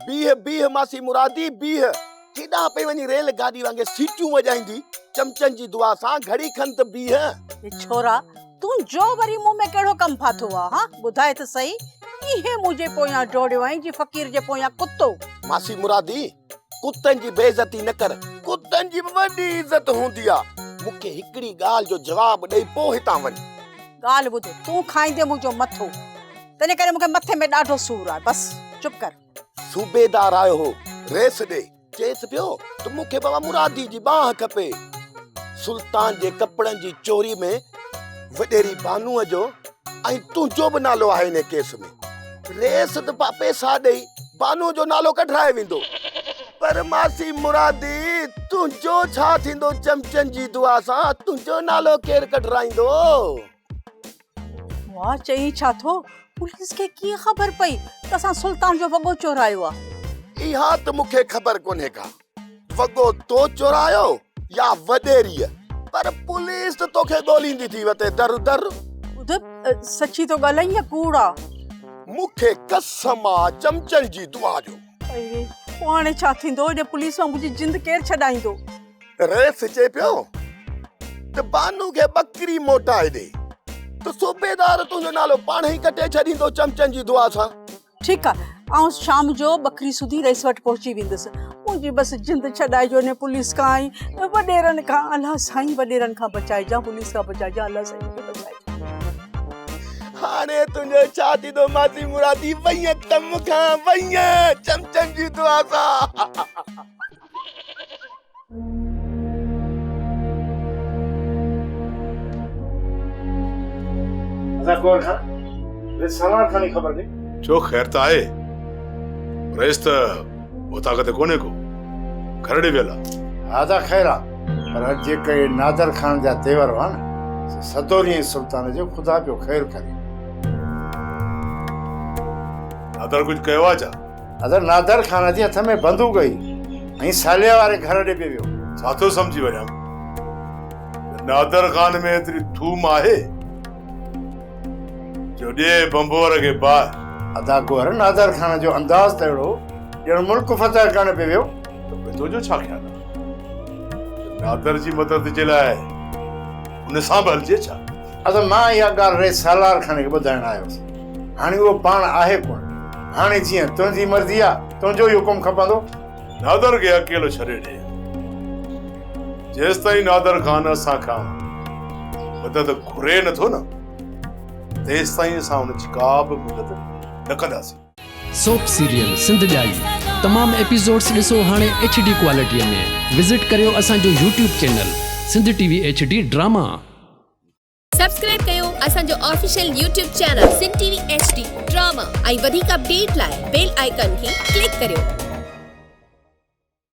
بيهه بيهه ماسي مرادي بيهه. ڪيڏانهن پئي وڃين ريل گاڏي وانگي سيٽيون وڄائيندي، چمچن جي دعا سان گهڙي کن ته بيهه. اي ڇورا، تنهنجو وري مون ۾ ڪهڙو ڪم ڦاٿو آ، هان؟ ٻڌاء ته سهي، ڪيئن منهنجي پويان ڊوڙيو آهين جيئن فقير جي پويان ڪتو. ماسي مرادي، ڪتن جي بي عزتي نه ڪر، ڪتن جي به وڏي عزت هوندي آ. مون کي هڪڙي ڳالهه جو جواب ڏئي پوء هتان وڃ. ڳالهه ٻڌ، تون کائيندين منهنجو مٿو، تنهن ڪري مون کي مٿي ۾ ڏاڍو سور آهي، بس چپ ڪر. صوبيدار آيو هو ريس ڏي، چيس پيو ته مون کي بابا مرادي جي ٻانهن کپي. سلطان جي ڪپڙن جي چوري ۾ وڏيري بانوء جو ۽ تنهنجو به نالو آهي انهي ڪيس ۾. ريس ته پئسا ڏئي بانوء جو نالو ڪڍرائي ويندو. پر ماسي مرادي تنهنجو ڇا ٿيندو چمچن جي دعا سان تنهنجو نالو ڪير ڪڍرائيندو؟ واهه چئين ڇا ٿو؟ پوليس کي ڪيئن خبر پئي ته اسان سلطان جو وڳو چورايو آ؟ اها ته مون کي خبر ڪونهي ڪا وڳو تو چورايو يا وڏيريء پر پوليس ته توکي ڳوليندي ٿي وتي در در. ٻڌ سچي ٿو ڳالهائين يا ڪوڙ آ؟ مون کي قسم آ چمچن جي دعا جو. اڙي پوء هاڻي ڇا ٿيندو؟ هيڏي پوليس مان منهنجي جند ڪير ڇڏائيندو؟ رئيس چئي پيو ته بانو کي ٻڪري موٽائي ڏي ته صوبيدار تنهنجو نالو پاڻهي ڪٽي ڇڏيندو چمچن جي دعا سان. ٺيڪ آ، آئون شام جو ٻڪري سوڌي رئيس وٽ پهچي ويندس. منهنجي بس جند ڇڏائجو انهي پوليس کان ۽ وڏيرن کان. الله سائين وڏيرن کان بچائجان، پوليس کان بچائجان، الله سائين مون کي بچائجان. هاڻي تنهنجو ڇا ٿيندو ماسي مرادي، وئين ڪم کان وئين چمچن جي دعا سان. ادا گور خان ريس سالار خان جي خبر ڏي. ڇو خير ته آهي؟ رئيس ته اوطاق تي ڪونهي ڪو، گهر ڏي ويل آ. ها ادا خير آ، پر اڄ جيڪي نادر خان جا تيور هئا نه، سي سدوري ۽ سلطان جو خدا پيو خير ڪري. نادر ڪجهه ڪيو آ ڇا؟ ادا نادر خان جي هٿ ۾ بندوق هئي ۽ صالح واري گهر ڏي پئي ويو. ڇا ٿو سمجهي وڃان ته نادر خان ۾ ايتري ٿوم آهي جو ڏئي ڀنڀور کي باهه. ادا گوهر نادر خان جو انداز ته اهڙو ڄڻ ملڪ فتح ڪرڻ پئي ويو. ته پوء تنهنجو ڇا خيال آهي ته نادر جي مدد جي لاء ان سان به هلجي ڇا؟ ادا مان اها ڳالهه رئيس سالار خان کي ٻڌائڻ آيو هوس. هاڻي اهو پاڻ آهي ڪونه. هاڻي جيئن تنهنجي مرضي آ، تنهنجو ئي حڪم کپندو. نادر کي اڪيلو ڇڏي ڏي. جيستائين نادر خان اسان کان مدد گهري نه ٿو نه، تيستائين اسان هن جي ڪا به مدد نه ڪنداسين. سوپ سيريل سنڌ ڄائي تمام ايپيسوڊس ڏسو هاڻي ايڇ ڊي ڪوالٽي ۾ وزٽ ڪريو اسان جو YouTube channel Sindh T V H D drama. Subscribe ڪيو اسان جو official YouTube channel Sindh T V H D drama ۽ وڌيڪ اپڊيٽ لاء بيل آئيڪان کي ڪلڪ ڪريو.